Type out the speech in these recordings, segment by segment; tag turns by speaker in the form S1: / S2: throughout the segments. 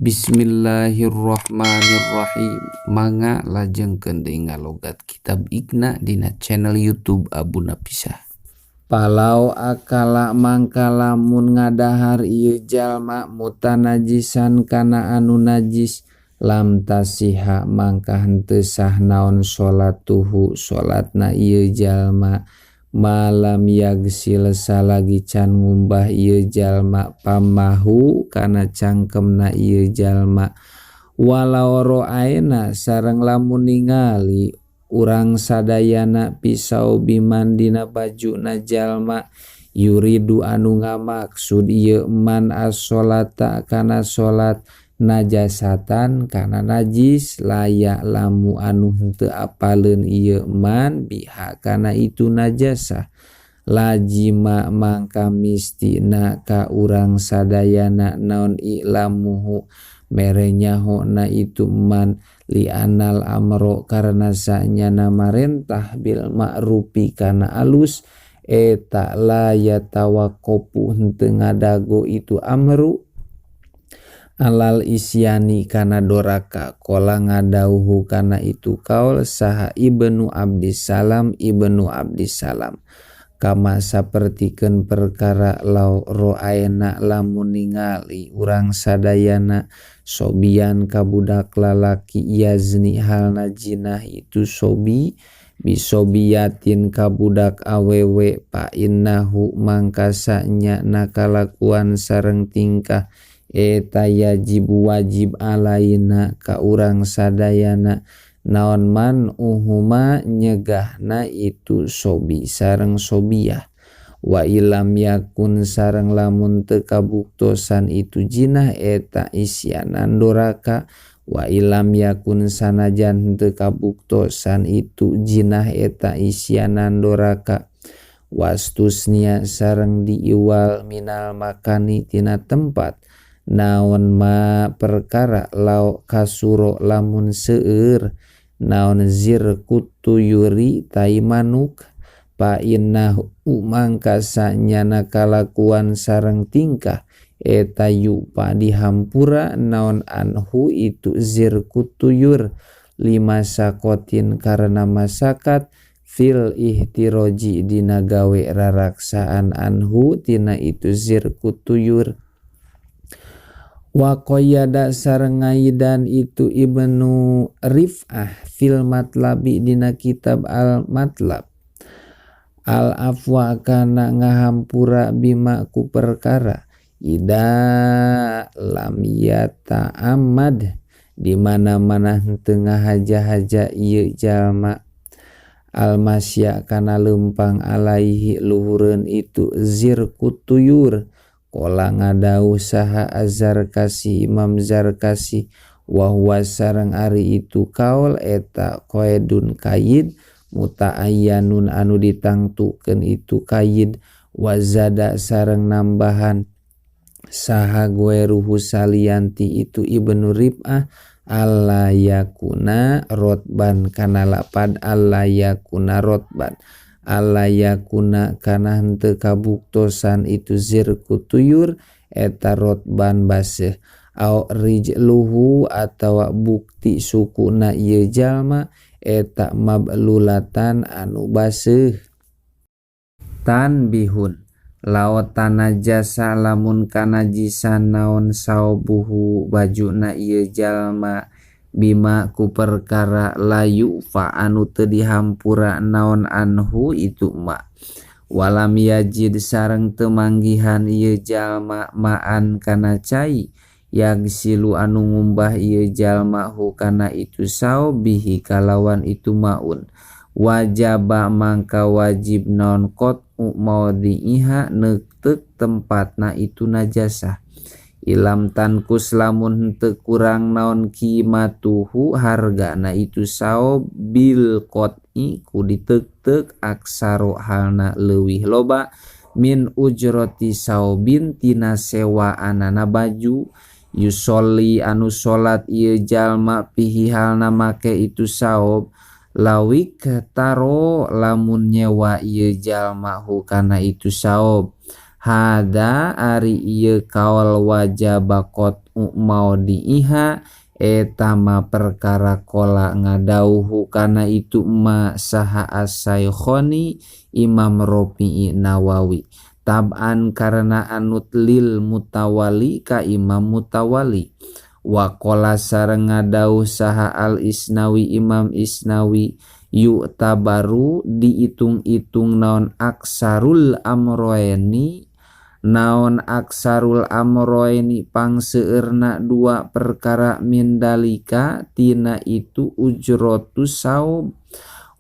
S1: Bismillahirrahmanirrahim. Mangga lajengkeun deui ngalogat kitab Iqna dina channel YouTube Abu Napisah. Palau akala mangka lamun ngadahar ieu jalma mutanajisan kana anu najis lam tasiha mangka henteu sah naon salatuhu salatna ieu jalma malam yagsil salagi can ngumbah ieu jalma pamahu kana cangkemna ieu jalma walau ra'aina sareng lamun ningali urang sadayana pisau biman dina bajuna jalma yuridu anu ngamaksud ieu man as-sholata kana salat najasatan kana najis layak lamu anu henteu apaleun ieu man biha kana itu najasah lajima mangka mistina ka urang sadayana naon i'lamuhu mere nyahona itu man li'anal amro karena sanyana marentah bil ma'rufi kana alus eta la yatawaqqafu henteu ngadago itu amru alal isyani kana doraka kola ngadauhu kana itu kaul saha Ibnu Abdisalam Ibnu Abdisalam kama sapertikeun perkara law ra'aina lamun ningali urang sadayana sobian ka budak lalaki yazni halna jinah itu sobi bisobiyatin ka budak awewe fa innahu mangka sanya nakalakuan sareng tingkah eta yajib wajib alaina ka urang sadayana naon man uhuma nyegahna itu sobi sareng sobiyah wa ilam yakun sareng lamun teu kabuktosan itu jinah eta isyanan doraka wa ilam yakun sanajan teu kabuktosan itu jinah eta isyanan doraka wastusnia sareng diiwal minal makani tina tempat naon ma perkara lau kasuro lamun seueur naon zirkut tuyuri tai manuk pa innahu mangka sanyana kalakuan sareng tingkah eta yupa dihampura naon anhu itu zirkut tuyur lima sakotin karena masakat fil ihtiroji dina gawe raraksaan anhu tina itu zirkut tuyur wa qayyada sareng ngaidan itu Ibnu Rif'ah fil matlabi dina kitab al matlab al afwa kana ngahampura bima ku perkara ida lam yata'ammad di mana-mana henteu ngahaja-haja ieu jalma almasya kana lempang alaihi luhureun itu zirkut tuyur kola ngadauh saha Azarkasi Imam Zarkasi wa huwa sareng ari itu kaul eta qaidun kayid muta'ayyanun anu ditangtukeun itu kayid wazada sareng nambahan saha gueruhu salianti itu Ibnu Rif'ah alla yakuna rotban kana lapad alla yakuna rotban alla yakuna kana henteu kabuktosan itu zirku tuyur eta rotban baseuh au rijluhu atawa bukti sukuna ieu jalma eta mablulatan anu baseuh tanbihun laot tanajasa lamun kanajisan naon saubuhu bajuna ieu jalma bima ku perkara layu fa anu teu dihampura naon anhu itu ma walam yajid sareng teu manggihan ieu jalma maan kana cai yagsilu anu ngumbah ieu jalma hu kana itu saubihi kalawan itu maun wajaba mangka wajib naon qat'u maudhi'iha neuteuk tempatna itu najasah ilam tankus lamun henteu kurang naon qimatuhu hargana itu saob bil qat'i ku diteuk-teuk aksaro halna leuwih loba min ujrati saobin tina sewaanana baju yusolli anu salat ieu jalma pihi halna make itu saob lawik taro lamun nyewa ieu jalma hu kana itu saob Hada ari ieu kaol wajaba qat'u maudi'iha eta ma perkara qala ngadauhu kana itu ma saha as-saykhoni Imam Rafi'i Nawawi tab'an karena anut lil mutawali ka Imam Mutawali wa qala sareng ngadauh saha al-Isnawi Imam Isnawi yu'tabaru diitung-itung naon aksarul amroeni naon aksarul amroeni pangseueurna dua perkara mindalika tina itu ujratu saub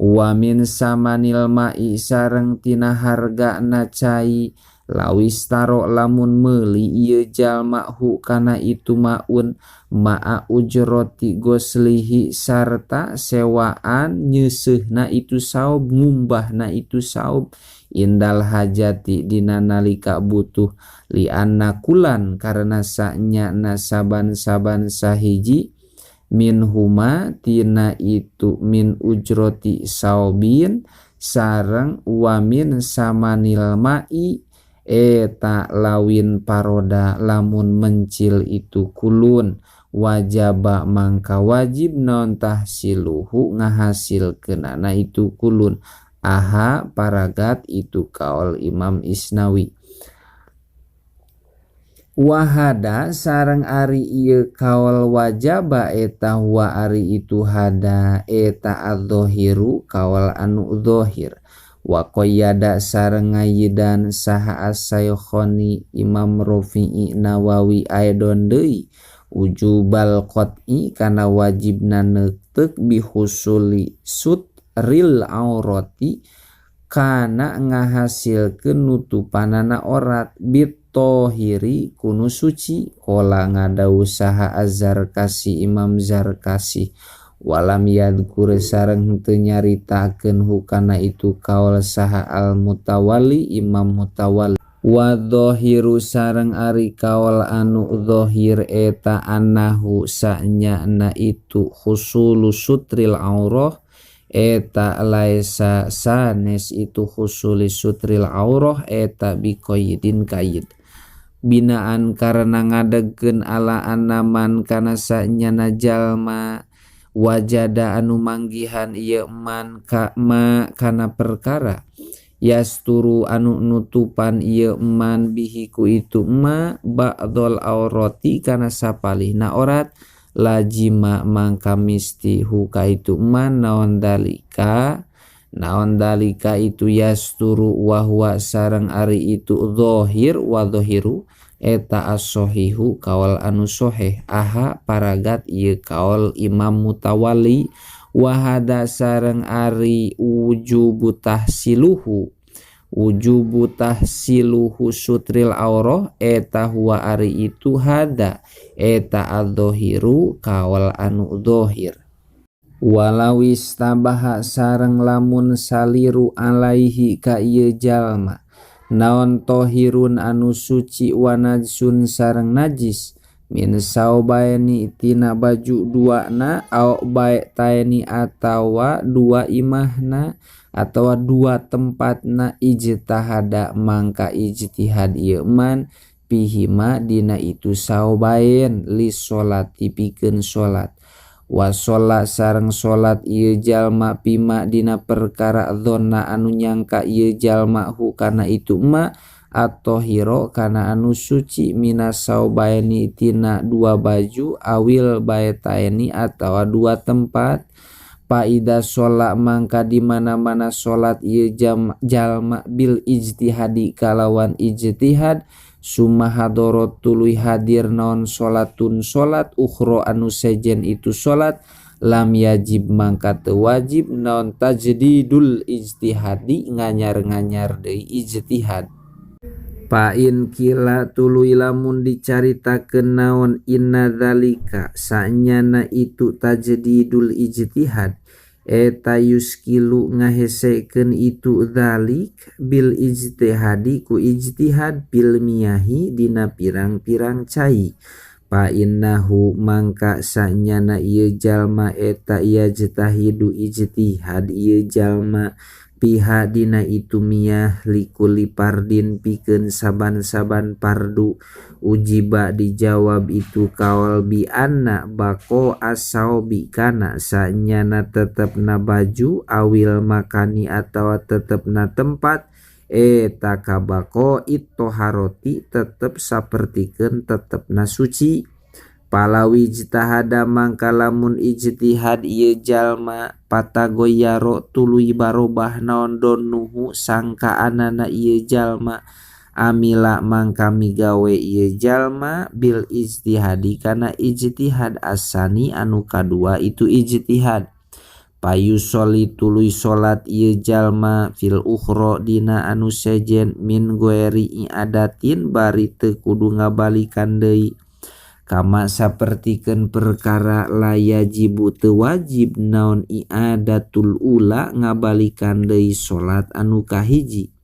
S1: wa min samanil ma'i sareng tina hargana cai lawis taro lamun meuli ieu jalma hu kana itu maun ma'a ujrati goslihi sarta sewaan nyeuseuhna itu saub ngumbahna itu saub indal hajati dina nalika butuh li anna kulan karena sanyana saban-saban sahiji min huma tina itu min ujroti saubin sareng wa min samanil ma'i eta lawin paroda lamun mencil itu kulun wajaba mangka wajib non tahsiluhu ngahasilkeunana itu kulun aha paragat itu kaol Imam Isnawi. Wahada sareng ari ieu kaol wajaba eta huwa ari itu hada eta adz-dzahiru kaol anu zahir wa qayyada sareng ngayidan saha as-saykhoni Imam Rafi'i Nawawi aidon deui wujubal qat'i kana wajibna neuteuk bihusuli sutril aurati kana ngahasilkeun nutupanana orat bit tohiri kunu suci kola ngadau saha Az-Zarkasi Imam Zarkasi walam yadkur sareng henteu nyaritakeun hukana itu kaol saha al-Mutawalli Imam Mutawalli wa dhahiru sareng ari kaol anu zahir eta annahu sanyana itu husulu sutril aurah eta laisa sanes itu husuli sutril aurah eta biqaidin kaid binaan karena ngadegkeun ala annaman kana sanyana jalma wajada anu manggihan ieu man ka ma kana perkara yasturu anu nutupan ieu man bihi ku itu ma ba'dhal aurati kana sapalihna orat lajima mangka misti huka itu man naon dalika itu yasturu wa huwa sareng ari itu zahir wa zahiru eta as-sahihu kaol anu sahih aha paragat ieu kaol Imam Mutawalli wa hada sareng ari wujubu tahsiluhu sutril aurah eta huwa ari itu hada eta adz-dzahiru kaol anu zahir walawis tabaha sareng lamun saliru alaihi ka ieu jalma naon tohirun anu suci wa najsun sareng najis min saubaini tina baju duana au baitaini atawa dua imahna atawa dua tempatna ijtihada mangka ijtihad ieu man pihima dina itu saubain li sholati pikeun salat wa sholat sareng salat ieu jalma pima dina perkara dzonna anu nyangka ieu jalma hu kana itu ma at-tahiro kana anu suci minas saubaini tina dua baju awil baitaini atawa dua tempat paida sholat mangka di mana-mana sholat ieu jalma bil ijtihadi kalawan ijtihad summa hadorot tuluy hadir naon sholatun sholat ukhra anu sejen itu sholat lam yajib mangka teu wajib naon tajdidul ijtihadi nganyar-nganyar deui ijtihad. Pain kila tuluy lamun dicaritakeun naon inna dzalika sanyana itu tajdidul ijtihad eta yuskilu ngahesekeun itu dzalik bil ijtihadi ku ijtihad bil miyahi dina pirang-pirang cai fa innahu mangka sanyana ieu jalma eta yajtahidu ijtihad ieu jalma Piha dina itu miyah likulli fardin pikeun saban-saban fardu ujiba dijawab itu kaol bi anna baqo as-saobi kana sanyana tetepna baju awil makani atawa tetepna tempat eta kabaqo it-toharoti tetep sapertikeun tetepna suci. Palawi ijtihada mangka lamun ijtihad ieu jalma patagoyaro tuluy barobah naon donnuhu sangkaanana ieu jalma amila mangka migawe ieu jalma bil ijtihadi kana ijtihad asani anu kadua itu ijtihad payusolli tuluy salat ieu jalma fil ukhra dina anu sejen min ghairi i'adatin bari teu kudu ngabalikan deui kama sapertikeun perkara la yajibu teu wajib naon i'adatul ula ngabalikan deui salat anu kahiji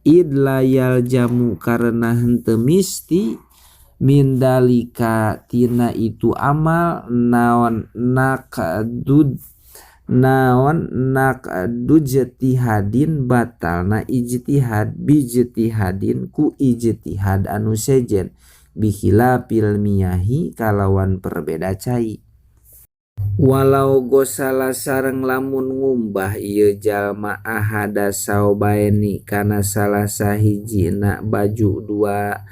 S1: id la yaljamu karena henteu misti min dalika tina itu amal naon naqdud naon naqdujtihadin batalna ijtihad bijtihadin ku ijtihad anu sejen bihilafil miyahi kalawan perbeda cai. Walau gosala sareng lamun ngumbah ieu jalma ahada saobaeni kana salah sahijina baju dua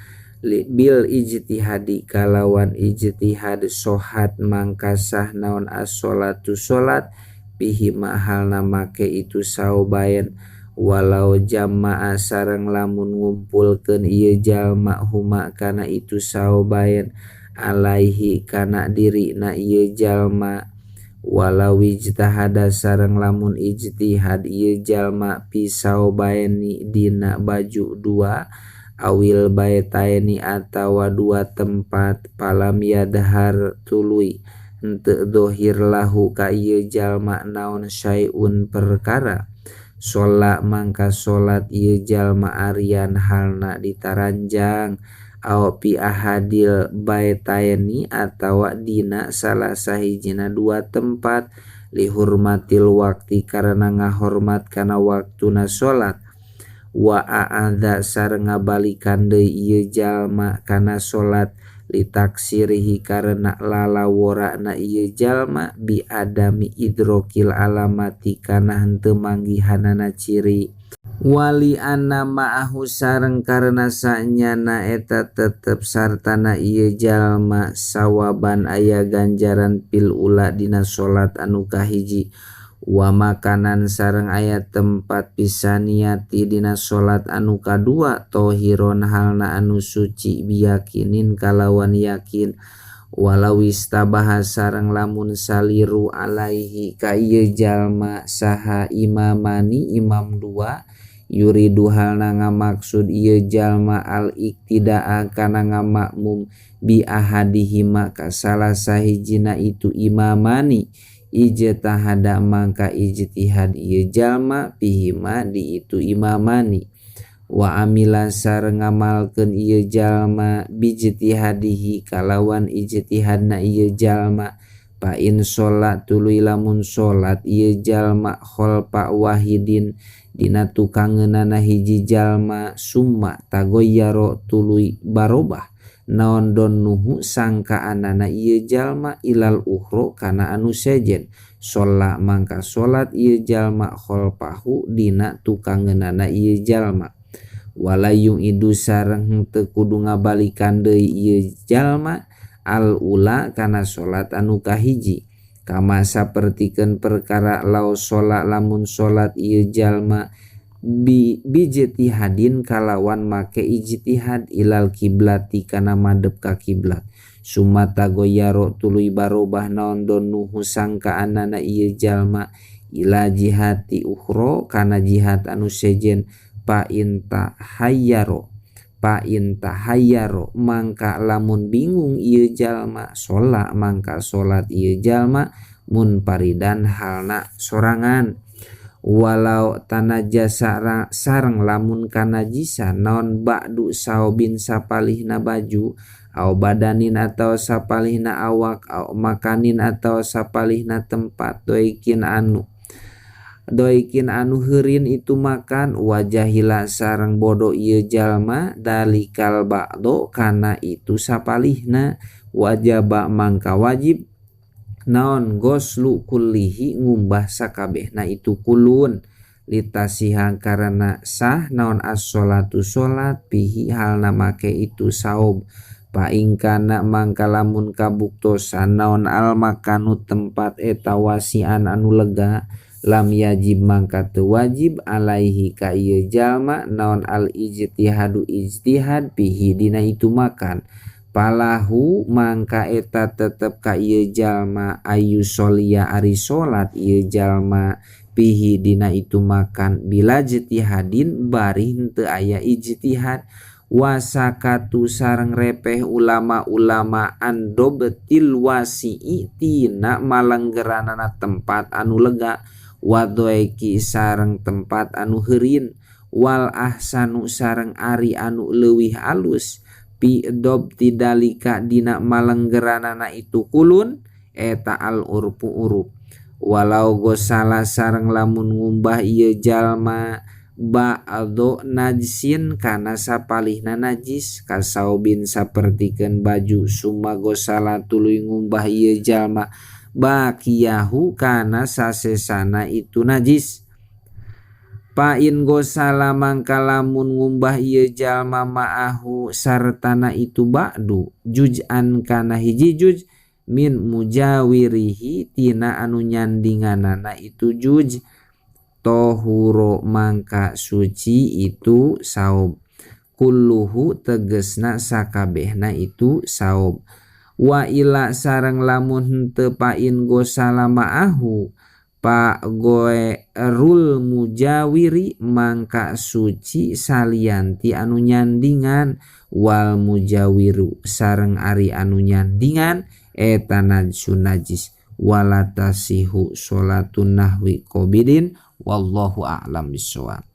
S1: bil ijtihadi kalawan ijtihad sohat mangka sah naon as-sholatu sholat fihi mahalna make itu saobaen. Walau jamaah sareng lamun ngumpulkeun ieu jalma huma kana itu saobaen alaihi kana dirina ieu jalma. Walau ijtihada sareng lamun ijtihad ieu jalma fi saobaeni dina baju dua awil baetaini atawa dua tempat palam yadhar tuluy henteu dohir lahu ka ieu jalma naon syai'un perkara sholat mangka sholat ieu jalma arian halna ditaranjang aw pi ahadil baetaini atawa dina salah sahijina dua tempat lihurmatil wakti karena ngahormat kana waktuna sholat wa a'adza sareng ngabalikan deui ieu jalma kana sholat litaksirihi karena lalaworana ieu jalma bi adami idrokil alamati kana henteu manggihanana ciri. Wali anna ma'ahu sareng karena sanyana eta tetep sartana ieu jalma sawaban aya ganjaran fil ula dina salat anu kahiji wa makanan sareng aya tempat pisaniati dina salat anu kadua tohiron halna anu suci biyakinin kalawan yakin. Walau istabaha sareng lamun saliru alaihi ka ieu jalma saha imamani imam dua yuridu halna ngamaksud ieu jalma al iktidaa kana ngamakmum bi ahadihima ka salah sahijina itu imamani ijtihada mangka ijtihad ieu jalma fihima di itu imamani wa amila sareng ngamalkeun ieu jalma bijtihadihi kalawan ijtihadna ieu jalma fa in sholat tuluy lamun sholat ieu jalma khalfa wahidin dina tukangeunana hiji jalma summa tagoyyaro tuluy barobah naon donnuhu sangkaanana ieu jalma ilal ukhra kana anu sejen sholat mangka sholat ieu jalma khalfahu dina tukangeunana ieu jalma wala yu'idu sareng henteu kudu ngabalikan deui ieu jalma al ula kana salat anu kahiji kama sapertikeun perkara law sholat lamun sholat ieu jalma bi bijtihadin kalawan make ijtihad ilal kiblati kana madep ka kiblat summa tagoyaro tuluy barobah naon donnuhu sangkaanana ieu jalma ila jihati ukhra kana jihad anu sejen pa inta hayyaro pa inta hayyaro mangka lamun bingung ieu jalma sholat mangka sholat ieu jalma munfaridan halna sorangan. Walau tanajasa sareng lamun kanajisa naon ba'du saobin sapalihna baju au badanin atau sapalihna awak au makanin atau sapalihna tempat doikin anu Doikin anu heurin itu makan wajahila sareng bodo ieu jalma dalikal ba'do kana itu sapalihna wajaba mangka wajib naon goslu kullihi ngumbah sakabehna itu kulun litasiha karena sah naon as-sholatu sholat pihi halna make itu saob paingkana mangka lamun kabuktosan naon al makanu tempat eta wasian anu lega lam yajib mangka teu wajib alaihi ka ieu jalma naon al ijtihadu ijtihad pihi dina itu makan palahu mangka eta tetep ka ieu jalma ayu sholia ari salat ieu jalma pihi dina itu makan bila ijtihadin bari henteu aya ijtihad wasakatu sareng repeh ulama-ulama andobetil wasi'i tina malenggeranana tempat anu lega wadoeki sareng tempat anu heurin wal ahsanu sareng ari anu leuwih alus pi dob tidalika dina malenggeranana itu kulun eta al urfu uruf walau gosala sareng lamun ngumbah ieu jalma ba'do najsin kana sapalihna najis kasaubin sapertikeun baju summa gosala tuluy ngumbah ieu jalma baqiyahu kana sasesana itu najis pain gosala mangka lamun ngumbah ieu jalma ma'ahu sartana itu ba'du juz'an kana hiji juz min mujawirihi tina anu nyandinganana itu juz tohuro mangka suci itu saob kulluhu tegesna sakabehna itu saob wa ila sareng lamun henteu pain gosala ma'ahu pa goerul mujawiri mangka suci salianti anu nyandingan wal mujawiru sareng ari anu nyandingan eta najsun najis wala tasihu sholatun nahwi qobidin wallahu a'lam bissawab.